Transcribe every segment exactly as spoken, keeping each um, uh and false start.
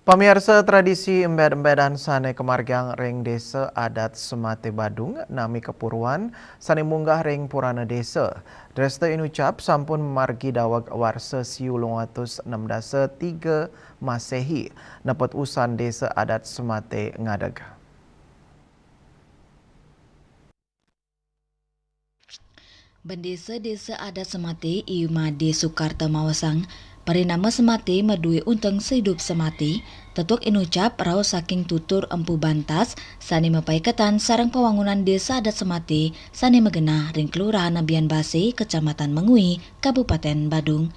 Pamiarsa, tradisi embed-embedan sane kamargiang ring Desa Adat Semate Badung nami kapuruan sane munggah ring purana desa. Dresta Inucap sampun mamargi daweg warsa siu longatus enam dasa tiga Masehi, nepet usan Desa Adat Semate ngadeg. Bendesa Desa Adat Semate, I Made Sukarta Mawasang, parinama Semate madue unteng saidup Semate, tetuek Inucap rauh saking tutur Empu Bantas sane mapaiketan sareng pawangunan Desa Adat Semate sane magenah ring Kelurahan Abian Base, Kecamatan Mengwi, Kabupaten Badung.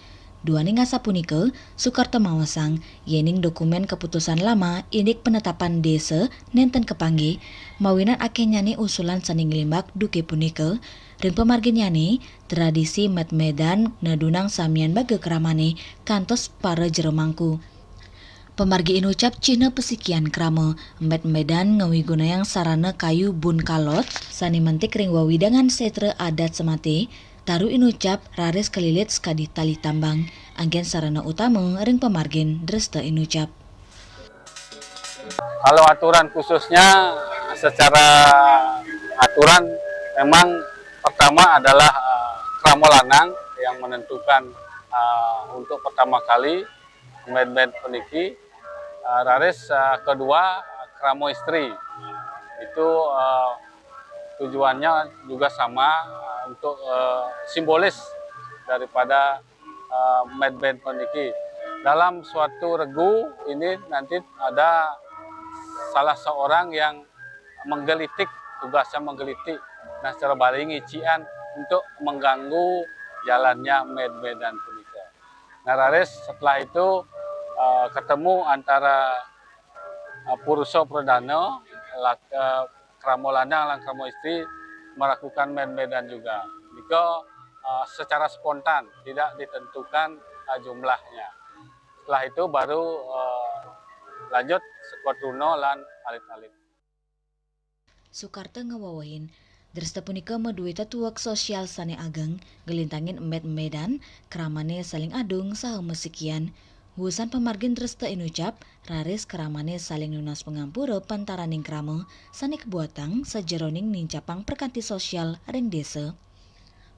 Duaning asapunika, Sukarta Mawasang, yening dokumen keputusan lama indik penetapan desa nenten kapanggih, mawinan akehnyane usulan sane nglimbak duke punika. Ring pamarginnyane, tradisi med-medan nedunang samian baga kramane kantos para jero mangku. Pamargi Inucap cihna pasikian krama, med-medan ngawigunayang sarana kayu bun kalot sane mentik ring wewidangan setra adat Semate, taru Inucap raris kalilit sakadi tali tambang, anggen sarana utama ring pamargin Dresta Inucap. Kalau aturan khususnya secara aturan memang pertama adalah, eh, krama lanang yang menentukan, eh, untuk pertama kali med-med puniki, eh, raris, eh, kedua krama istri. Itu, eh, tujuannya juga sama, eh, untuk, eh, simbolis daripada, eh, med-med puniki. Dalam suatu regu ini nanti ada salah seorang yang menggelitik, tugasnya menggelitik. Nah, secara bali ngician untuk mengganggu jalannya med-medan punika. Nah, raris setelah itu, eh, ketemu antara, eh, purusa pradana, lak-, eh, krama lanang lan krama istri melakukan med-medan juga. Nika, eh, secara spontan, tidak ditentukan, eh, jumlahnya. Setelah itu baru, eh, lanjut sekuat runa lan alit-alit. Sukarta ngawewehin, dresta punika madue tetuek sosial sane ageng, nglintangin embed-embedan, kramane saling adung saha masikian. Wusan pamargin Dresta Inucap, raris kramane saling nunas pangampura pantaraning krama sane kabuatang sajeroning nincapang prakanti sosial ring desa.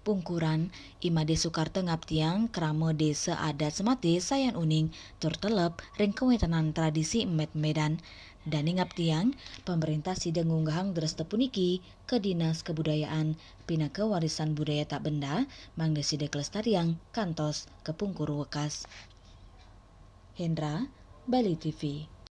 Pungkuran, I Made Sukarta ngaptiang krama Desa Adat Semate sayan uning tur telep ring kawentenan tradisi embed-embedan. Dane ngaptiang, pamrentah sida ngunggahang dresta puniki ka Dinas Kabudayaan pinaka warisan budaya tak benda, mangda sida kalestariang kantos kapungkur wekas. Hendra, Bali T V.